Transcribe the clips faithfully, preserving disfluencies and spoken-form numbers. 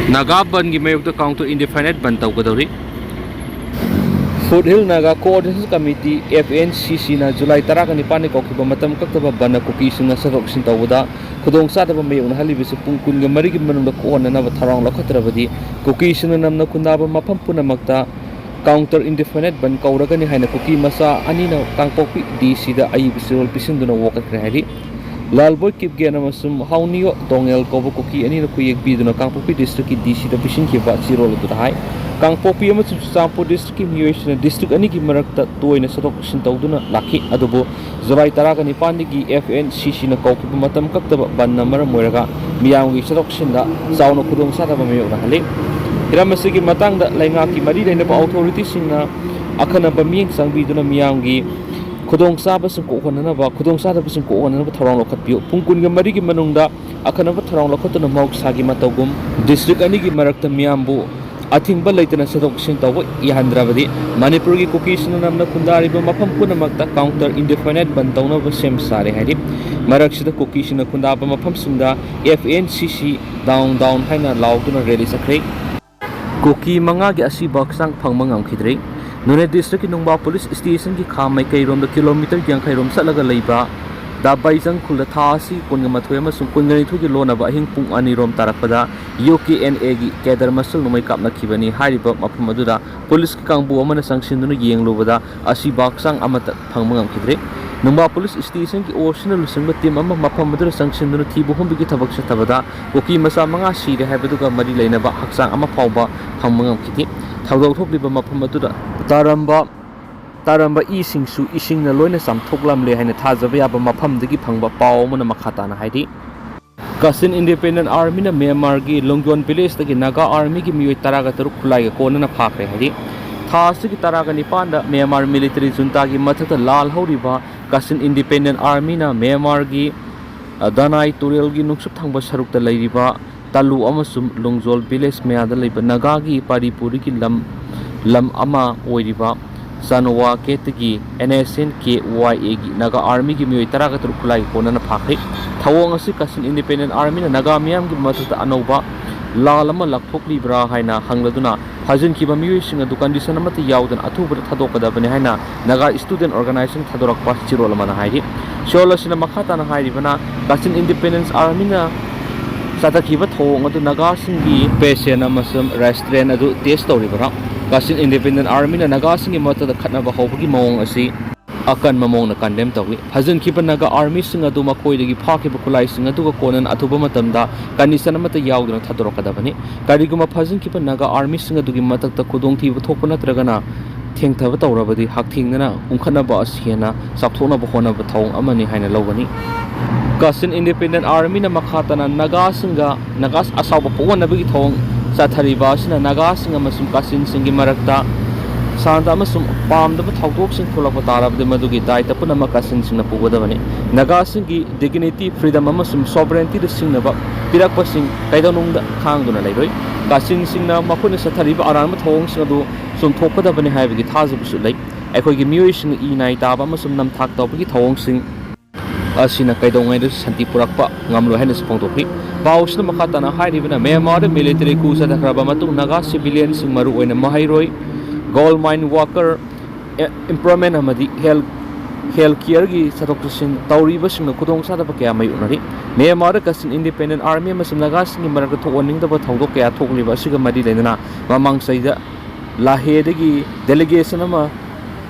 ꯅꯥꯒꯥ ꯕꯟꯒꯤ ꯃꯥꯌꯣꯛꯇ counter indefinite ꯕꯟ ꯇꯧꯒꯗꯧꯔꯤ꯫ Foothill Naga Coordination Committee, F N C C ꯅ July ꯇꯔꯥꯒ ꯅꯤꯄꯥꯟꯅꯤ ꯀꯧꯈꯤꯕ ꯃꯇꯝ ꯀꯛꯇꯕ ꯕꯟꯅ ꯀꯨꯀꯤꯁꯤꯡꯅ ꯆꯠꯊꯣꯛ ꯆꯠꯁꯤꯟ ꯇꯧꯕꯗ ꯈꯨꯗꯣꯡꯆꯥꯗꯕ ꯃꯥꯌꯣꯛꯅꯍꯜꯂꯤꯕꯁꯤ ꯄꯨꯡ ꯀꯨꯟꯒ ꯃꯔꯤꯒꯤ ꯃꯅꯨꯡꯗ ꯀꯣꯛꯍꯟꯅꯅꯕ ꯊꯧꯔꯥꯡ ꯂꯧꯈꯠꯇ꯭ꯔꯕꯗꯤ ꯀꯨꯀꯤꯁꯤꯡꯅ ꯅꯝꯅ ꯈꯨꯟꯗꯥꯕ ꯃꯐꯝ ꯄꯨꯝꯅꯃꯛꯇ counter indefinite ꯕꯟ ꯀꯧꯔꯒꯅꯤ ꯍꯥꯏꯅ ꯀꯨꯀꯤ ꯃꯆꯥ ꯑꯅꯤꯅ ꯀꯥꯡꯄꯣꯛꯄꯤ D C ꯗ ꯑꯏꯕ ꯆꯦꯔꯣꯜ ꯄꯤꯁꯤꯟꯗꯨꯅ ꯋꯥꯀꯠꯈ꯭ꯔꯦ ꯍꯥꯏꯔꯤ꯫ ꯂꯥꯜꯕꯣꯏ ꯀꯤꯞꯒꯦꯟ ꯑꯃꯁꯨꯡ ꯍꯥꯎꯅꯤꯌꯣ ꯗꯣꯉꯦꯜ ꯀꯧꯕ ꯀꯨꯀꯤ ꯑꯅꯤꯅ ꯈꯨꯌꯦꯛ ꯄꯤꯗꯨꯅ ꯀꯥꯡꯄꯣꯛꯄꯤ district ꯀꯤ D C ꯗ ꯄꯤꯁꯤꯟꯈꯤꯕ ꯆꯦꯔꯣꯜ ꯑꯗꯨꯗ ꯍꯥꯏ꯫ ꯀꯥꯡꯄꯣꯛꯄꯤ ꯑꯃꯁꯨꯡ ꯆꯨꯔꯆꯥꯟꯄꯨꯔ district ꯀꯤ ꯃꯤꯑꯣꯏꯁꯤꯡꯅ district ꯑꯅꯤꯒꯤ ꯃꯔꯛꯇ ꯇꯣꯏꯅ ꯆꯠꯊꯣꯛ ꯆꯠꯁꯤꯟ ꯇꯧꯗꯨꯅ ꯂꯥꯛꯈꯤ, ꯑꯗꯨꯕꯨ ꯖꯨꯂꯥꯏ ꯇꯔꯥꯒ ꯅꯤꯄꯥꯟꯗꯒꯤ F N C C ꯅ ꯀꯧꯈꯤꯕ ꯃꯇꯝ ꯀꯛꯇꯕ ꯕꯟꯅ ꯃꯔꯝ ꯑꯣꯏꯔꯒ ꯃꯤꯌꯥꯝꯒꯤ ꯆꯠꯊꯣꯛ ꯆꯠꯁꯤꯟꯗ ꯆꯥꯎꯅ ꯈꯨꯗꯣꯡꯆꯥꯗꯕ ꯃꯥꯌꯣꯛꯅꯍꯜꯂꯤ꯫ ꯍꯤꯔꯝ ꯑꯁꯤꯒꯤ ꯃꯇꯥꯡꯗ ꯂꯩꯉꯥꯛꯀꯤ ꯃꯔꯤ ꯂꯩꯅꯕ authority ꯁꯤꯡꯅ ꯑꯈꯟꯅꯕ ꯃꯤꯠꯌꯦꯡ ꯆꯪꯕꯤꯗꯨꯅ ꯃꯤꯌꯥꯝꯒꯤ ꯈꯨꯗꯣꯡꯆꯥꯕꯁꯤꯡ ꯀꯣꯛꯍꯟꯅꯅꯕ, ꯈꯨꯗꯣꯡꯆꯥꯗꯕꯁꯤꯡ ꯀꯣꯛꯍꯟꯅꯅꯕ ꯊꯧꯔꯥꯡ ꯂꯧꯈꯠꯄꯤꯌꯨ꯫ ꯄꯨꯡ ꯀꯨꯟꯒ ꯃꯔꯤꯒꯤ ꯃꯅꯨꯡꯗ ꯑꯈꯟꯅꯕ ꯊꯧꯔꯥꯡ ꯂꯧꯈꯠꯇꯨꯅ ꯃꯍꯧꯁꯥꯒꯤ ꯃꯇꯧꯒꯨꯝ district ꯑꯅꯤꯒꯤ ꯃꯔꯛꯇ ꯃꯤꯌꯥꯝꯕꯨ ꯑꯊꯤꯡꯕ ꯂꯩꯇꯅ ꯆꯠꯊꯣꯛ ꯆꯠꯁꯤꯟ ꯇꯧꯕ ꯌꯥꯍꯟꯗ꯭ꯔꯕꯗꯤ ꯃꯅꯤꯄꯨꯔꯒꯤ ꯀꯨꯀꯤꯁꯤꯡꯅ ꯅꯝꯅ ꯈꯨꯟꯗꯥꯔꯤꯕ ꯃꯐꯝ ꯄꯨꯝꯅꯃꯛꯇ counter indefinite ꯕꯟ ꯇꯧꯅꯕ ꯁꯦꯝ ꯁꯥꯔꯦ ꯍꯥꯏꯔꯤ꯫ ꯃꯔꯛꯁꯤꯗ ꯀꯨꯀꯤꯁꯤꯡꯅ ꯈꯨꯟꯗꯥꯕ ꯃꯐꯝꯁꯤꯡꯗ F N C C down down ꯍꯥꯏꯅ ꯂꯥꯎꯗꯨꯅ rally ꯆꯠꯈ꯭ꯔꯦ꯫ ꯀꯨꯀꯤ ꯃꯉꯥꯒꯤ ꯑꯁꯤꯕ ꯍꯛꯆꯥꯡ ꯐꯪꯕ ꯉꯝꯈꯤꯗ꯭ꯔꯦ꯫ ꯅꯣꯅꯦ district ꯀꯤ ꯅꯨꯡꯕꯥ police station ꯒꯤ ꯈꯥ ꯃꯥꯏꯀꯩꯔꯣꯝꯗ kilometre ꯌꯥꯡꯈꯩ ꯔꯣꯝ ꯆꯠꯂꯒ ꯂꯩꯕ ꯗꯥꯕꯥꯏꯖꯪ ꯈꯨꯜꯗ ꯊꯥ ꯑꯁꯤ ꯀꯨꯟꯒ ꯃꯥꯊꯣꯏ ꯑꯃꯁꯨꯡ ꯀꯨꯟꯒ ꯅꯤꯊꯣꯏꯒꯤ ꯂꯣꯟꯅꯕ ꯑꯍꯤꯡ ꯄꯨꯡ ꯑꯅꯤ ꯔꯣꯝ ꯇꯥꯔꯛꯄꯗ U K N A ꯒꯤ cadre ꯃꯁꯦꯜ ꯅꯣꯡꯃꯩ ꯀꯥꯞꯅꯈꯤꯕꯅꯤ꯫ ꯍꯥꯏꯔꯤꯕ ꯃꯐꯝ ꯑꯗꯨꯗ police ꯀꯤ ꯀꯥꯡꯕꯨ ꯑꯃꯅ ꯆꯪꯁꯤꯟꯗꯨꯅ ꯌꯦꯡꯂꯨꯕꯗ ꯑꯁꯤꯕ ꯍꯛꯆꯥꯡ ꯑꯃꯠꯇ ꯐꯪꯕ ꯉꯝꯈꯤꯗ꯭ꯔꯦ꯫ ꯅꯨꯡꯕꯥ police station ꯒꯤ ꯑꯣꯁꯤꯅ ꯂꯨꯆꯤꯡꯕ team ꯑꯃ ꯃꯐꯝ ꯑꯗꯨꯗ ꯆꯪꯁꯤꯟꯗꯨꯅ ꯊꯤꯕ ꯍꯨꯝꯕꯒꯤ ꯊꯕꯛ ꯆꯠꯊꯕꯗ ꯀꯨꯀꯤ ꯃꯆꯥ ꯃꯉꯥ ꯁꯤꯔꯦ ꯍꯥꯏꯕꯗꯨꯒ ꯃꯔꯤ ꯂꯩꯅꯕ ꯍꯛꯆꯥꯡ ꯑꯃ ꯐꯥꯎꯕ ꯐꯪꯕ ꯉꯝꯈꯤꯗꯦ꯫ ꯊꯧꯗꯣꯛ ꯊꯣꯛꯂꯤꯕ ꯃꯐꯝ ꯑꯗꯨꯗ ꯇꯥꯔꯝꯕ, ꯇꯥꯔꯝꯕ ꯏꯁꯤꯡꯁꯨ ꯏꯁꯤꯡꯅ ꯂꯣꯏꯅ ꯆꯥꯝꯊꯣꯛꯂꯝꯂꯦ ꯍꯥꯏꯅ ꯊꯥꯖꯕ ꯌꯥꯕ ꯃꯐꯝꯗꯒꯤ ꯐꯪꯕ ꯄꯥꯎ ꯑꯃꯅ ꯃꯈꯥ ꯇꯥꯅ ꯍꯥꯏꯔꯤ꯫ Kachin Independent Army ꯅ ꯃ꯭ꯌꯥꯟꯃꯥꯔꯒꯤ ꯂꯣꯡꯒꯣꯟ village ꯇꯒꯤ ꯅꯥꯒꯥ army ꯒꯤ ꯃꯤꯑꯣꯏ ꯇꯔꯥꯒ ꯇꯔꯨꯛ ꯈꯨꯠꯂꯥꯏꯒ ꯀꯣꯟꯅꯅ ꯐꯥꯈ꯭ꯔꯦ ꯍꯥꯏꯔꯤ꯫ ꯊꯥ ꯑꯁꯤꯒꯤ ꯇꯔꯥꯒ ꯅꯤꯄꯥꯟꯗ ꯃ꯭ꯌꯥꯟꯃꯥꯔ military junta ꯒꯤ ꯃꯊꯛꯇ ꯂꯥꯜꯍꯧꯔꯤꯕ Kachin Independent Army ꯅ ꯃ꯭ꯌꯥꯟꯃꯥꯔꯒꯤ, ꯑ, ꯗꯅꯥꯏ ꯇꯨꯔꯦꯜꯒꯤ ꯅꯨꯡꯆꯨꯞ ꯊꯪꯕ ꯁꯔꯨꯛꯇ ꯂꯩꯔꯤꯕ ꯇꯥꯂꯨ ꯑꯃꯁꯨꯡ ꯂꯣꯡꯖꯣꯜ village ꯃꯌꯥꯗ ꯂꯩꯕ ꯅꯥꯒꯥꯒꯤ ꯄꯥꯔꯤꯄꯨꯔꯤꯒꯤ ꯂꯝ, ꯂꯝ ꯑꯃ ꯑꯣꯏꯔꯤꯕ ꯆꯥꯅꯋꯥ ꯒꯦꯠꯇꯒꯤ N S N K Y A ꯒꯤ ꯅꯥꯒꯥ army ꯒꯤ ꯃꯤꯑꯣꯏ ꯇꯔꯥꯒ ꯇꯔꯨꯛ ꯈꯨꯠꯂꯥꯏꯒꯤ ꯀꯣꯟꯅꯅ ꯐꯥꯈ꯭ꯔꯦ꯫ ꯊꯧꯑꯣꯡ ꯑꯁꯤ Kachin Independent Army ꯅ ꯅꯥꯒꯥ ꯃꯤꯌꯥꯝꯒꯤ ꯃꯊꯛꯇ ꯑꯅꯧꯕ ꯂꯥꯜ ꯑꯃ ꯂꯥꯛꯊꯣꯛꯂꯤꯕ꯭ꯔꯥ ꯍꯥꯏꯅ ꯍꯪꯂꯗꯨꯅ ꯐꯥꯖꯤꯟꯈꯤꯕ ꯃꯤꯑꯣꯏꯁꯤꯡ ꯑꯗꯨ ꯀꯟꯗꯤꯁꯟ ꯑꯃꯠꯇ ꯌꯥꯎꯗꯅ ꯑꯊꯨꯕꯗ ꯊꯥꯗꯣꯛꯀꯗꯕꯅꯤ ꯍꯥꯏꯅ ꯅꯥꯒꯥ ꯁ꯭ꯇꯨꯗꯦꯟꯠ ꯑꯣꯔꯒꯅꯥꯏꯖꯦꯁꯟ ꯊꯥꯗꯣꯔꯛꯄ ꯆꯦꯔꯣꯜ ꯑꯃꯅ ꯍꯥꯏꯔꯤ꯫ ꯆꯦꯔꯣꯜ ꯑꯁꯤꯅ ꯃꯈꯥ ꯇꯥꯅ ꯍꯥꯏꯔꯤꯕꯅ, ꯀꯥꯆꯤꯟ ꯏꯟꯗꯤꯄꯦꯟꯗꯦꯟꯁ ꯑꯥꯔꯃꯤꯅ ꯆꯠꯊꯈꯤꯕ ꯊꯧꯑꯣꯡ ꯑꯗꯨ ꯅꯥꯒꯥꯁꯤꯡꯒꯤ ꯄꯦꯁꯦꯟ ꯑꯃꯁꯨꯡ ꯔꯦꯁꯇꯨꯔꯦꯟ ꯑꯗꯨ ꯇꯦꯁ ꯇꯧꯔꯤꯕ꯭ꯔꯥ? ꯀꯥꯆꯤꯟ ꯏꯟꯗꯤꯄꯦꯟꯗꯦꯟꯁ ꯑꯥꯔꯃꯤꯅ ꯅꯥꯒꯥꯁꯤꯡꯒꯤ ꯃꯔꯛꯇ ꯈꯠꯅꯕ ꯍꯧꯕꯒꯤ ꯃꯑꯣꯡ ꯑꯁꯤ ꯑꯀꯟꯕ ꯃꯑꯣꯡꯗ ꯀꯟꯗꯦꯝ ꯇꯧꯏ꯫ ꯐꯥꯖꯤꯟꯈꯤꯕ ꯅꯥꯒꯥ ꯑꯥꯔꯃꯤꯁꯤꯡ ꯑꯗꯨ ꯃꯈꯣꯏꯗꯒꯤ ꯐꯥꯈꯤꯕ ꯈꯨꯠꯂꯥꯏꯁꯤꯡ ꯑꯗꯨꯒ ꯀꯣꯟꯅꯅ ꯑꯊꯨꯕ ꯃꯇꯝꯗ ꯀꯟꯗꯤꯁꯟ ꯑꯃꯠꯇ ꯌꯥꯎꯗꯅ ꯊꯥꯗꯣꯔꯛꯀꯗꯕꯅꯤ꯫ ꯀꯔꯤꯒꯨꯝꯕ ꯐꯥꯖꯤꯟꯈꯤꯕ ꯅꯥꯒꯥ ꯑꯥꯔꯃꯤꯁꯤꯡ ꯑꯗꯨꯒꯤ ꯃꯊꯛꯇ ꯈꯨꯗꯣꯡꯊꯤꯕ ꯊꯣꯛꯄ ꯅꯠꯇ꯭ꯔꯒꯅ ꯊꯦꯡꯊꯕ ꯇꯧꯔꯕꯗꯤ ꯍꯛꯊꯦꯡꯅꯅ ꯎꯪꯈꯠꯅꯕ ꯑꯁꯤ ꯍꯦꯟꯅ ꯆꯥꯎꯊꯣꯛꯅꯕ ꯍꯣꯠꯅꯕ ꯊꯧꯑꯣꯡ ꯑꯃꯅꯤ ꯍꯥꯏꯅ ꯂꯧꯒꯅꯤ꯫ ꯀꯥꯆꯤꯟ ꯏꯟꯗꯤꯄꯦꯟꯗꯦꯟ ꯑꯥꯔꯃꯤꯅ ꯃꯈꯥ ꯇꯥꯅ ꯅꯥꯒꯥꯁꯤꯡꯒ ꯅꯥꯒꯥ ꯑꯁꯥꯎꯕ ꯄꯣꯛꯍꯟꯅꯕꯒꯤ ꯊꯧꯑꯣꯡ ꯆꯠꯊꯔꯤꯕ ꯑꯁꯤꯅ ꯅꯥꯒꯥꯁꯤꯡ ꯑꯃꯁꯨꯡ ꯀꯥꯆꯤꯟꯁꯤꯡꯒꯤ ꯃꯔꯛꯇ ꯁꯥꯟꯇ ꯑꯃꯁꯨꯡ ꯄꯥꯝꯗꯕ ꯊꯧꯗꯣꯛꯁꯤꯡ ꯊꯣꯛꯂꯛꯄ ꯇꯥꯔꯕꯗꯤ ꯃꯗꯨꯒꯤ ꯗꯥꯏꯇ ꯄꯨꯝꯅꯃꯛ ꯀꯥꯆꯤꯟꯁꯤꯡꯅ ꯄꯨꯒꯗꯕꯅꯤ꯫ ꯅꯥꯒꯥꯁꯤꯡꯒꯤ ꯗꯤꯒꯅꯤꯇꯤ, ꯐ꯭ꯔꯤꯗꯝ ꯑꯃꯁꯨꯡ ꯁꯣꯚꯔꯦꯟꯇꯤꯗ ꯁꯤꯡꯅꯕ ꯄꯤꯔꯛꯄꯁꯤꯡ ꯀꯩꯗꯧꯅꯨꯡꯗ ꯈꯥꯡꯗꯨꯅ ꯂꯩꯔꯣꯏ꯫ ꯀꯥꯆꯤꯟꯁꯤꯡꯅ ꯃꯈꯣꯏꯅ ꯆꯠꯊꯔꯤꯕ ꯑꯔꯥꯟꯕ ꯊꯧꯑꯣꯡꯁꯤꯡ ꯑꯗꯨ ꯆꯨꯝꯊꯣꯛꯀꯗꯕꯅꯤ ꯍꯥꯏꯕꯒꯤ ꯊꯥꯖꯕꯁꯨ ꯂꯩ꯫ ꯑꯩꯈꯣꯏꯒꯤ ꯃꯤꯑꯣꯏꯁꯤꯡꯅ ꯏ ꯅꯥꯏ ꯇꯥꯕ ꯑꯃꯁꯨꯡ ꯅꯝꯊꯥꯛ ꯇꯧꯕꯒꯤ ꯊꯧꯑꯣꯡꯁꯤꯡ ꯑꯁꯤꯅ ꯀꯩꯗꯧꯉꯩꯗꯁꯨ ꯁꯥꯟꯇꯤ ꯄꯨꯔꯛꯄ ꯉꯝꯂꯣꯏ ꯍꯥꯏꯅꯁꯨ ꯐꯣꯡꯗꯣꯛꯂꯤ꯫ ꯄꯥꯎꯁꯤꯅ ꯃꯈꯥ ꯇꯥꯅ ꯍꯥꯏꯔꯤꯕꯅ, ꯃ꯭ꯌꯥꯟꯃꯥꯔꯗ ꯃꯤꯂꯤꯇꯔꯤ coup ꯆꯠꯊꯈ꯭ꯔꯕ ꯃꯇꯨꯡ ꯅꯥꯒꯥ ꯁꯤꯚꯤꯂꯤꯌꯟꯁꯤꯡ, ꯃꯔꯨꯑꯣꯏꯅ ꯃꯍꯩꯔꯣꯏ, ꯒꯣꯜ ꯃꯥꯏꯟ ꯋꯥꯀꯔ, ꯑꯦ-, ꯑꯦꯝꯄ꯭ꯂꯣꯏꯃꯦꯟ ꯑꯃꯗꯤ ꯍꯦꯜ-, ꯍꯦꯜꯊ ꯀꯤꯌꯔꯒꯤ ꯆꯠꯊꯣꯛ ꯆꯠꯁꯤꯟ ꯇꯧꯔꯤꯕꯁꯤꯡꯅ ꯈꯨꯗꯣꯡꯆꯥꯗꯕ ꯀꯌꯥ ꯃꯥꯌꯣꯛꯅꯔꯤ꯫ ꯃ꯭ꯌꯥꯟꯃꯥꯔꯗ ꯀꯥꯆꯤꯟ ꯏꯟꯗꯤꯄꯦꯟꯗꯦꯟ ꯑꯥꯔꯃꯤ ꯑꯃꯁꯨꯡ ꯅꯥꯒꯥꯁꯤꯡꯒꯤ ꯃꯔꯛꯇ ꯊꯣꯛꯍꯟꯅꯤꯡꯗꯕ ꯊꯧꯗꯣꯛ ꯀꯌꯥ ꯊꯣꯛꯂꯤꯕ ꯑꯁꯤꯒ ꯃꯔꯤ ꯂꯩꯅꯅ ꯃꯃꯥꯡ ꯆꯍꯤꯗ ꯂꯥꯍꯦꯗꯒꯤ ꯗꯦꯂꯤꯒꯦꯁꯟ ꯑꯃ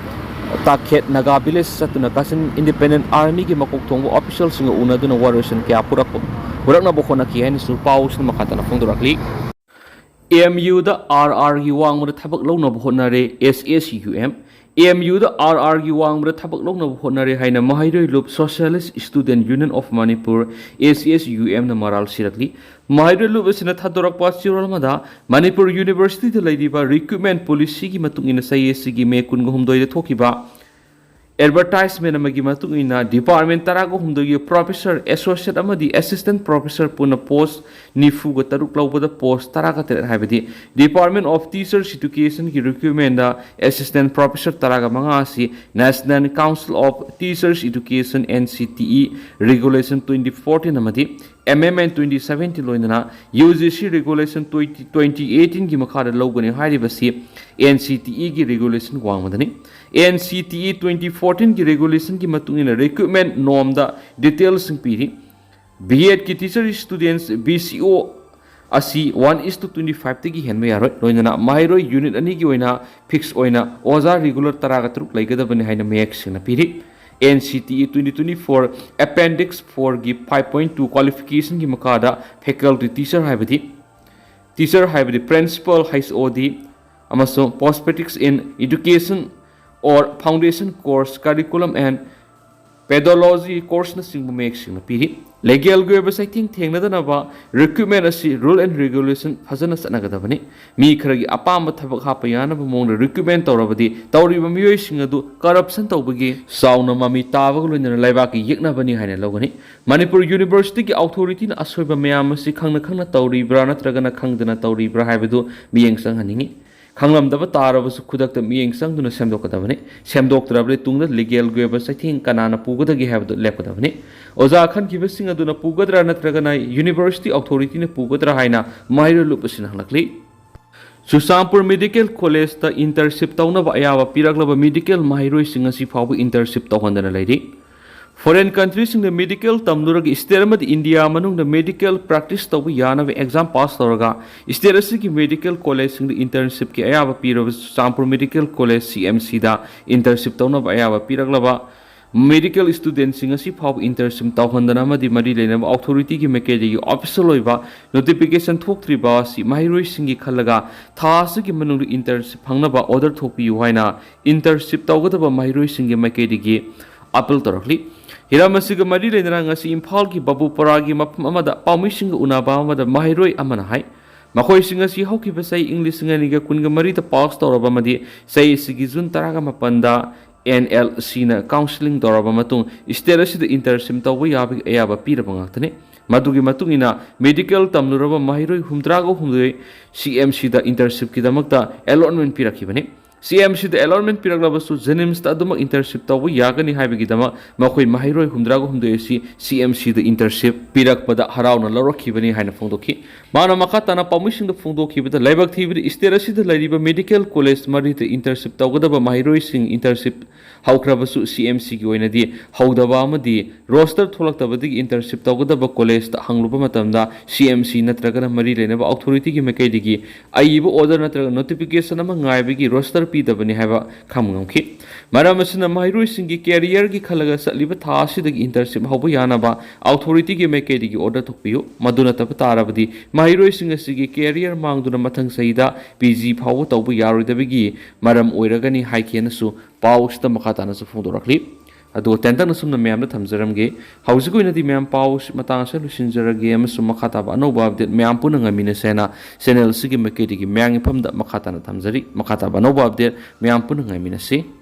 ꯇꯥꯈꯦꯠ ꯅꯥꯒꯥ ꯚꯤꯂꯦꯖ ꯆꯠꯇꯨꯅ ꯀꯥꯆꯤꯟ ꯏꯟꯗꯤꯄꯦꯟꯗꯦꯟ ꯑꯥꯔꯃꯤꯒꯤ ꯃꯀꯣꯛ ꯊꯣꯡꯕ ꯑꯣꯐꯤꯁꯤꯌꯦꯜꯁꯤꯡꯒ ꯎꯅꯗꯨꯅ ꯋꯥꯔꯣꯏꯁꯤꯟ ꯀꯌꯥ ꯄꯨꯔꯛꯄ-, ꯄꯨꯔꯛꯅꯕ ꯍꯣꯠꯅꯈꯤ ꯍꯥꯏꯅꯁꯨ ꯄꯥꯎꯁꯤꯅ ꯃꯈꯥ ꯇꯥꯅ ꯐꯣꯡꯗꯣꯔꯛꯂꯤ꯫ ꯑꯦꯝ ꯌꯨꯗ ꯑꯥꯔ ꯑꯥꯔꯒꯤ ꯋꯥꯡꯃꯗ ꯊꯕꯛ ꯂꯧꯅꯕ ꯍꯣꯠꯅꯔꯦ S S U M. M ꯌꯨꯗ ꯑꯥꯔ ꯑꯥꯔꯒꯤ ꯋꯥꯡꯃꯗ ꯊꯕꯛ ꯂꯧꯅꯕ ꯍꯣꯠꯅꯔꯦ ꯍꯥꯏꯅ ꯃꯍꯩꯔꯣꯏ ꯂꯨꯞ socialist student union of Manipur, S S U ꯑꯦꯝꯅ ꯃꯔꯥꯜ ꯁꯤꯔꯛꯂꯤ꯫ ꯃꯍꯩꯔꯣꯏ ꯂꯨꯞ ꯑꯁꯤꯅ ꯊꯥꯗꯣꯔꯛꯄ ꯆꯦꯔꯣꯜ ꯑꯃꯗ, ꯃꯅꯤꯄꯨꯔ ꯌꯨꯅꯤꯚꯔꯁꯤꯇꯤꯗ ꯂꯩꯔꯤꯕ ꯔꯤꯀ꯭ꯔꯨꯠꯃꯦꯟꯠ ꯄꯣꯂꯤꯁꯤꯒꯤ ꯃꯇꯨꯡ ꯏꯟꯅ ꯆꯍꯤ ꯑꯁꯤꯒꯤ ꯃꯦ ꯀꯨꯟꯒ ꯍꯨꯝꯗꯣꯏꯗ ꯊꯣꯛꯈꯤꯕ ꯑꯦꯗꯚꯔꯇꯥꯏꯖꯃꯦꯟꯠ ꯑꯃꯒꯤ ꯃꯇꯨꯡ ꯏꯟꯅ ꯗꯤꯄꯥꯔꯠꯃꯦꯟꯠ ꯇꯔꯥꯒ ꯍꯨꯝꯗꯣꯏꯒꯤ ꯄ꯭ꯔꯣꯐꯦꯁꯔ, ꯑꯦꯁꯣꯁꯤꯌꯦꯠ ꯑꯃꯗꯤ ꯑꯦꯁꯤꯁꯇꯦꯟꯠ ꯄ꯭ꯔꯣꯐꯦꯁꯔ ꯄꯨꯟꯅ ꯄꯣꯁ ꯅꯤꯐꯨꯒ ꯇꯔꯨꯛ ꯂꯧꯕꯗ ꯄꯣꯁ ꯇꯔꯥꯒ ꯇꯔꯦꯠ, ꯍꯥꯏꯕꯗꯤ Department of Teachers Educationꯒꯤ ꯔꯤꯀ꯭ꯔꯨꯠꯃꯦꯟꯠꯗ ꯑꯦꯁꯤꯁꯇꯦꯟꯠ ꯄ꯭ꯔꯣꯐꯦꯁꯔ ꯇꯔꯥꯒ ꯃꯉꯥ ꯑꯁꯤ National Council of Teachers Education, N C T E, Regulation twenty fourteen ꯑꯃꯗꯤ M M N twenty seventeen ꯂꯣꯏꯅꯅ U G C regulation twenty twenty ꯑꯩꯠꯇꯤꯟꯒꯤ ꯃꯈꯥꯗ ꯂꯧꯒꯅꯤ ꯍꯥꯏꯔꯤꯕꯁꯤ ꯑꯦꯟ ꯁꯤ ꯇꯤ ꯏꯒꯤ ꯔꯤꯒꯨꯂꯦꯁꯟ ꯋꯥꯡꯃꯗꯅꯤ꯫ N C T E twenty ꯐꯣꯔꯇꯤꯟꯒꯤ ꯔꯤꯒꯨꯂꯦꯁꯟꯒꯤ ꯃꯇꯨꯡ ꯏꯟꯅ ꯔꯤꯀ꯭ꯔꯨꯠꯃꯦꯟ ꯅꯣꯝꯗ ꯗꯤꯇꯦꯜꯁꯤꯡ ꯄꯤꯔꯤ꯫ ꯕꯤ ꯑꯦꯗꯀꯤ teacher students B C O ꯑꯁꯤ ꯋꯥꯟ ꯏꯁ ꯇꯨ ꯇ꯭ꯋꯦꯟꯇꯤ ꯐꯥꯏꯚꯇꯒꯤ ꯍꯦꯟꯕ ꯌꯥꯔꯣꯏ꯫ ꯂꯣꯏꯅꯅ ꯃꯍꯩꯔꯣꯏ ꯌꯨꯅꯤꯠ ꯑꯅꯤꯒꯤ ꯑꯣꯏꯅ ꯐꯤꯛꯁ ꯑꯣꯏꯅ ꯑꯣꯖꯥ ꯔꯤꯒꯨꯂꯔ ꯇꯔꯥꯒ ꯇꯔꯨꯛ ꯂꯩꯒꯗꯕꯅꯤ ꯍꯥꯏꯅ ꯃꯌꯦꯛ ꯁꯦꯡꯅ ꯄꯤꯔꯤ꯫ N C T E twenty twenty four appendix ꯐꯣꯔꯒꯤ ꯐꯥꯏꯚ ꯄꯣꯏꯟꯠ ꯇꯨ ꯀ꯭ꯋꯥꯂꯤꯐꯤꯀꯦꯁꯟꯒꯤ ꯃꯈꯥꯗ ꯐꯦꯀꯜꯇꯤ ꯇꯤꯆꯔ ꯍꯥꯏꯕꯗꯤ, ꯇꯤꯆꯔ ꯍꯥꯏꯕꯗꯤ ꯄ꯭ꯔꯤꯟꯁꯤꯄꯥꯜ, ꯍꯩꯆ ꯑꯣ ꯗꯤ, ꯑꯃꯁꯨꯡ perspectives in education or foundation course, curriculum and pedagogy ꯀꯣꯔꯁꯅꯆꯤꯡꯕ ꯃꯌꯦꯛ ꯁꯦꯡꯅ ꯄꯤꯔꯤ꯫ ꯂꯤꯒꯦꯜꯒꯤ ꯑꯣꯏꯕ ꯆꯩꯊꯦꯡ ꯊꯦꯡꯅꯗꯅꯕ ꯔꯤꯀ꯭ꯔꯨꯠꯃꯦꯟ ꯑꯁꯤ ꯔꯨꯜ ꯑꯦꯟ ꯔꯤꯒꯨꯂꯦꯁꯟ ꯐꯖꯅ ꯆꯠꯅꯒꯗꯕꯅꯤ꯫ ꯃꯤ ꯈꯔꯒꯤ ꯑꯄꯥꯝꯕ ꯊꯕꯛ ꯍꯥꯞꯄ ꯌꯥꯅꯕ ꯃꯑꯣꯡꯗ ꯔꯤꯀ꯭ꯔꯨꯠꯃꯦꯟ ꯇꯧꯔꯕꯗꯤ ꯇꯧꯔꯤꯕ ꯃꯤꯑꯣꯏꯁꯤꯡ ꯑꯗꯨ ꯀꯔꯞꯁꯟ ꯇꯧꯕꯒꯤ ꯆꯥꯎꯅ ꯃꯃꯤ ꯇꯥꯕꯒ ꯂꯣꯏꯅꯅ ꯂꯩꯕꯥꯛꯀꯤ ꯌꯦꯛꯅꯕꯅꯤ ꯍꯥꯏꯅ ꯂꯧꯒꯅꯤ꯫ ꯃꯅꯤꯄꯨꯔ ꯌꯨꯅꯤꯚꯔꯁꯤꯇꯤꯒꯤ ꯑꯣꯊꯣꯔꯤꯇꯤꯅ ꯑꯁꯣꯏꯕ ꯃꯌꯥꯝ ꯑꯁꯤ ꯈꯪꯅ ꯈꯪꯅ ꯇꯧꯔꯤꯕ꯭ꯔꯥ ꯅꯠꯇ꯭ꯔꯒꯅ ꯈꯪꯗꯅ ꯇꯧꯔꯤꯕ꯭ꯔꯥ ꯍꯥꯏꯕꯗꯨ ꯃꯤꯠꯌꯦꯡ ꯆꯪꯍꯟꯅꯤꯡꯏ꯫ ꯈꯪꯂꯝꯗꯕ ꯇꯥꯔꯕꯁꯨ ꯈꯨꯗꯛꯇ ꯃꯤꯠꯌꯦꯡ ꯆꯪꯗꯨꯅ ꯁꯦꯝꯗꯣꯛꯀꯗꯕꯅꯤ꯫ ꯁꯦꯝꯗꯣꯛꯇ꯭ꯔꯕꯗꯤ ꯇꯨꯡꯗ ꯂꯤꯒꯦꯜꯒꯤ ꯑꯣꯏꯕ ꯆꯩꯊꯦꯡ ꯀꯅꯥꯅ ꯄꯨꯒꯗꯒꯦ ꯍꯥꯏꯕꯗꯨ ꯂꯦꯞꯀꯗꯕꯅꯤ꯫ ꯑꯣꯖꯥ ꯈꯟꯈꯤꯕꯁꯤꯡ ꯑꯗꯨꯅ ꯄꯨꯒꯗ꯭ꯔꯥ ꯅꯠꯇ꯭ꯔꯒꯅ ꯌꯨꯅꯤꯚꯔꯁꯤꯇꯤ ꯑꯣꯊꯣꯔꯤꯇꯤꯅ ꯄꯨꯒꯗ꯭ꯔꯥ ꯍꯥꯏꯅ ꯃꯍꯩꯔꯣꯏ ꯂꯨꯞ ꯑꯁꯤꯅ ꯍꯪꯂꯛꯂꯤ꯫ ꯆꯨꯔꯆꯥꯟꯄꯨꯔ ꯃꯦꯗꯤꯀꯦꯜ ꯀꯣꯂꯦꯖꯇ ꯏꯟꯇꯔꯟꯁꯤꯞ ꯇꯧꯅꯕ ꯑꯌꯥꯕ ꯄꯤꯔꯛꯂꯕ ꯃꯦꯗꯤꯀꯦꯜ ꯃꯍꯩꯔꯣꯏꯁꯤꯡ ꯉꯁꯤ ꯐꯥꯎꯕ ꯏꯟꯇꯔꯟꯁꯤꯞ ꯇꯧꯍꯟꯗꯅ ꯂꯩꯔꯤ꯫ ꯐꯣꯔꯦꯟ ꯀꯟꯇ꯭ꯔꯤꯁꯤꯡꯗ ꯃꯦꯗꯤꯀꯦꯜ ꯇꯝꯂꯨꯔꯒ ꯁ꯭ꯇꯦꯠ ꯑꯃꯗꯤ ꯏꯟꯗꯤꯌꯥ ꯃꯅꯨꯡꯗ ꯃꯦꯗꯤꯀꯦꯜ ꯄ꯭ꯔꯦꯛꯇꯤꯁ ꯇꯧꯕ ꯌꯥꯅꯕ ꯑꯦꯛꯖꯥꯝ ꯄꯥꯁ ꯇꯧꯔꯒ ꯁ꯭ꯇꯦꯠ ꯑꯁꯤꯒꯤ ꯃꯦꯗꯤꯀꯦꯜ ꯀꯣꯂꯦꯖꯁꯤꯡꯗ ꯏꯟꯇꯔꯟꯁꯤꯞꯀꯤ ꯑꯌꯥꯕ ꯄꯤꯔꯕ ꯆꯨꯔꯆꯥꯟꯄꯨꯔ ꯃꯦꯗꯤꯀꯦꯜ ꯀꯣꯂꯦꯖ, ꯁꯤ ꯑꯦꯝ ꯁꯤꯗ ꯏꯟꯇꯔꯟꯁꯤꯞ ꯇꯧꯅꯕ ꯑꯌꯥꯕ ꯄꯤꯔꯛꯂꯕ ꯃꯦꯗꯤꯀꯦꯜ ꯁ꯭ꯇꯨꯗꯦꯟꯠꯁꯤꯡ ꯑꯁꯤ ꯐꯥꯎꯕ ꯏꯟꯇꯔꯟꯁꯤꯞ ꯇꯧꯍꯟꯗꯅ ꯑꯃꯗꯤ ꯃꯔꯤ ꯂꯩꯅꯕ ꯑꯣꯊꯣꯔꯤꯇꯤꯒꯤ ꯃꯥꯏꯀꯩꯗꯒꯤ ꯑꯣꯐꯤꯁꯤꯌꯦꯜ ꯑꯣꯏꯕ ꯅꯣꯇꯤꯐꯤꯀꯦꯁꯟ ꯊꯣꯛꯇ꯭ꯔꯤꯕ ꯑꯁꯤ ꯃꯍꯩꯔꯣꯏꯁꯤꯡꯒꯤ ꯈꯜꯂꯒ ꯊꯥ ꯑꯁꯤꯒꯤ ꯃꯅꯨꯡꯗ ꯏꯟꯇꯔꯟꯁꯤꯞ ꯐꯪꯅꯕ ꯑꯣꯔꯗꯔ ꯊꯣꯛꯄꯤꯌꯨ ꯍꯥꯏꯅ ꯏꯟꯇꯔꯟꯁꯤꯞ ꯇꯧꯒꯗꯕ ꯃꯍꯩꯔꯣꯏꯁꯤꯡꯒꯤ ꯃꯥꯏꯀꯩꯗꯒꯤ ꯑꯥꯄꯤꯜ ꯇꯧꯔꯛꯂꯤ꯫ ꯍꯤꯔꯝ ꯑꯁꯤꯒ ꯃꯔꯤ ꯂꯩꯅꯅ ꯉꯁꯤ ꯏꯝꯐꯥꯜꯒꯤ ꯕꯥꯕꯨꯄꯥꯔꯥꯒꯤ ꯃꯐꯝ ꯑꯃꯗ ꯄꯥꯎꯃꯤꯁꯤꯡꯒ ꯎꯅꯕ ꯑꯃꯗ ꯃꯍꯩꯔꯣꯏ ꯑꯃꯅ ꯍꯥꯏ, ꯃꯈꯣꯏꯁꯤꯡ ꯑꯁꯤ ꯍꯧꯈꯤꯕ ꯆꯍꯤ ꯏꯪ ꯂꯤꯁꯤꯡ ꯑꯅꯤꯒ ꯀꯨꯟꯒ ꯃꯔꯤꯗ ꯄꯥꯁ ꯇꯧꯔꯕ ꯑꯃꯗꯤ ꯆꯍꯤ ꯑꯁꯤꯒꯤ ꯖꯨꯟ ꯇꯔꯥꯒ ꯃꯥꯄꯟꯗ ꯑꯦꯟ ꯑꯦꯜ ꯁꯤꯅ ꯀꯥꯎꯟꯁꯤꯂꯤꯡ ꯇꯧꯔꯕ ꯃꯇꯨꯡ ꯁ꯭ꯇꯦꯠ ꯑꯁꯤꯗ ꯏꯟꯇꯔꯟꯁꯤꯞ ꯇꯧꯕ ꯌꯥꯕꯒꯤ ꯑꯌꯥꯕ ꯄꯤꯔꯕ ꯉꯥꯛꯇꯅꯤ꯫ ꯃꯗꯨꯒꯤ ꯃꯇꯨꯡ ꯏꯟꯅ ꯃꯦꯗꯤꯀꯦꯜ ꯇꯝꯂꯨꯔꯕ ꯃꯍꯩꯔꯣꯏ ꯍꯨꯝꯗ꯭ꯔꯥꯒ ꯍꯨꯝꯗꯣꯏ ꯁꯤ ꯑꯦꯝ ꯁꯤꯗ ꯏꯟꯇꯔꯟꯁꯤꯞꯀꯤꯗꯃꯛꯇ ꯑꯦꯂꯣꯠꯃꯦꯟ ꯄꯤꯔꯛꯈꯤꯕꯅꯤ꯫ ꯁꯤ ꯑꯦꯝ ꯁꯤꯗ ꯑꯦꯂꯣꯠꯃꯦꯟ ꯄꯤꯔꯛꯂꯕꯁꯨ ꯖꯦꯅꯤꯝꯁꯇ ꯑꯗꯨꯃꯛ ꯏꯟꯇꯔꯟꯁꯤꯞ ꯇꯧꯕ ꯌꯥꯒꯅꯤ ꯍꯥꯏꯕꯒꯤꯗꯃꯛ ꯃꯈꯣꯏ ꯃꯍꯩꯔꯣꯏ ꯍꯨꯝꯗ꯭ꯔꯥꯒ ꯍꯨꯝꯗꯣꯏ ꯑꯁꯤ ꯁꯤ ꯑꯦꯝ ꯁꯤꯗ ꯏꯟꯇꯔꯟꯁꯤꯞ ꯄꯤꯔꯛꯄꯗ ꯍꯔꯥꯎꯅ ꯂꯧꯔꯛꯈꯤꯕꯅꯤ ꯍꯥꯏꯅ ꯐꯣꯡꯗꯣꯛꯈꯤ꯫ ꯃꯥꯅ ꯃꯈꯥ ꯇꯥꯅ ꯄꯥꯎꯃꯤꯁꯤꯡꯗ ꯐꯣꯡꯗꯣꯛꯈꯤꯕꯗ, ꯂꯥꯏꯕꯛ ꯊꯤꯕꯗꯤ ꯁ꯭ꯇꯦꯠ ꯑꯁꯤꯗ ꯂꯩꯔꯤꯕ ꯃꯦꯗꯤꯀꯦꯜ ꯀꯣꯂꯦꯖ ꯃꯔꯤꯗ ꯏꯟꯇꯔꯟꯁꯤꯞ ꯇꯧꯒꯗꯕ ꯃꯍꯩꯔꯣꯏꯁꯤꯡ ꯏꯟꯇꯔꯟꯁꯤꯞ ꯍꯧꯈ꯭ꯔꯕꯁꯨ ꯁꯤ ꯑꯦꯝ ꯁꯤꯒꯤ ꯑꯣꯏꯅꯗꯤ ꯍꯧꯗꯕ ꯑꯃꯗꯤ ꯔꯣꯁꯇꯔ ꯊꯣꯛꯂꯛꯇꯕꯗꯒꯤ ꯏꯟꯇꯔꯟꯁꯤꯞ ꯇꯧꯒꯗꯕ ꯀꯣꯂꯦꯖꯇ ꯍꯪꯂꯨꯕ ꯃꯇꯝꯗ ꯁꯤ ꯑꯦꯝ ꯁꯤ ꯅꯠꯇ꯭ꯔꯒꯅ ꯃꯔꯤ ꯂꯩꯅꯕ ꯑꯣꯊꯣꯔꯤꯇꯤꯒꯤ ꯃꯥꯏꯀꯩꯗꯒꯤ ꯑꯏꯕ ꯑꯣꯔꯗꯔ ꯅꯠꯇ꯭ꯔꯒ ꯅꯣꯇꯤꯐꯤꯀꯦꯁꯟ ꯑꯃ ꯉꯥꯏꯕꯒꯤ ꯔꯣꯁꯇꯔ ꯄꯤꯗꯕꯅꯤ ꯍꯥꯏꯕ ꯈꯪꯕ ꯉꯝꯈꯤ꯫ ꯃꯔꯝ ꯑꯁꯤꯅ ꯃꯍꯩꯔꯣꯏꯁꯤꯡꯒꯤ ꯀꯦꯔꯤꯌꯔꯒꯤ ꯈꯜꯂꯒ ꯆꯠꯂꯤꯕ ꯊꯥ ꯑꯁꯤꯗꯒꯤ ꯏꯟꯇꯔꯟꯁꯤꯞ ꯍꯧꯕ ꯌꯥꯅꯕ ꯑꯣꯊꯣꯔꯤꯇꯤꯒꯤ ꯃꯥꯏꯀꯩꯗꯒꯤ ꯑꯣꯔꯗꯔ ꯊꯣꯛꯄꯤꯌꯨ꯫ ꯃꯗꯨ ꯅꯠꯇꯕ ꯇꯥꯔꯕꯗꯤ ꯃꯍꯩꯔꯣꯏꯁꯤꯡ ꯑꯁꯤꯒꯤ ꯀꯦꯔꯤꯌꯔ ꯃꯥꯡꯗꯨꯅ ꯃꯊꯪ ꯆꯍꯤꯗ ꯄꯤ ꯖꯤ ꯐꯥꯎꯕ ꯇꯧꯕ ꯌꯥꯔꯣꯏꯗꯕꯒꯤ ꯃꯔꯝ ꯑꯣꯏꯔꯒꯅꯤ ꯍꯥꯏꯈꯤꯅꯁꯨ ꯄꯥꯎ ꯑꯁꯤꯗ ꯃꯈꯥ ꯇꯥꯅꯁꯨ ꯐꯣꯡꯗꯣꯔꯛꯂꯤ꯫ ꯑꯗꯨꯒ ꯇꯦꯟꯇꯛꯅ ꯁꯨꯝꯅ ꯃꯌꯥꯝꯗ ꯊꯝꯖꯔꯝꯒꯦ꯫ ꯍꯧꯖꯤꯛ ꯑꯣꯏꯅꯗꯤ ꯃꯌꯥꯝ ꯄꯥꯎ ꯑꯁꯤ ꯃꯇꯥꯡ ꯑꯁꯤꯗ ꯂꯣꯏꯁꯤꯟꯖꯔꯒꯦ ꯑꯃꯁꯨꯡ ꯃꯈꯥ ꯇꯥꯕ ꯑꯅꯧꯕ ꯑꯞꯗꯦꯠ ꯃꯌꯥꯝ ꯄꯨꯟꯅ ꯉꯥꯏꯃꯤꯟꯅꯁꯦꯅ ꯆꯦꯅꯦꯜ ꯑꯁꯤꯒꯤ ꯃꯥꯏꯀꯩꯗꯒꯤ ꯃꯌꯥꯝꯒꯤ ꯃꯐꯝꯗ ꯃꯈꯥ ꯇꯥꯅ ꯊꯝꯖꯔꯤ꯫ ꯃꯈꯥ ꯇꯥꯕ ꯑꯅꯧꯕ ꯑꯞꯗꯦꯠ ꯃꯌꯥꯝ ꯄꯨꯟꯅ ꯉꯥꯏꯃꯤꯟꯅꯁꯤ꯫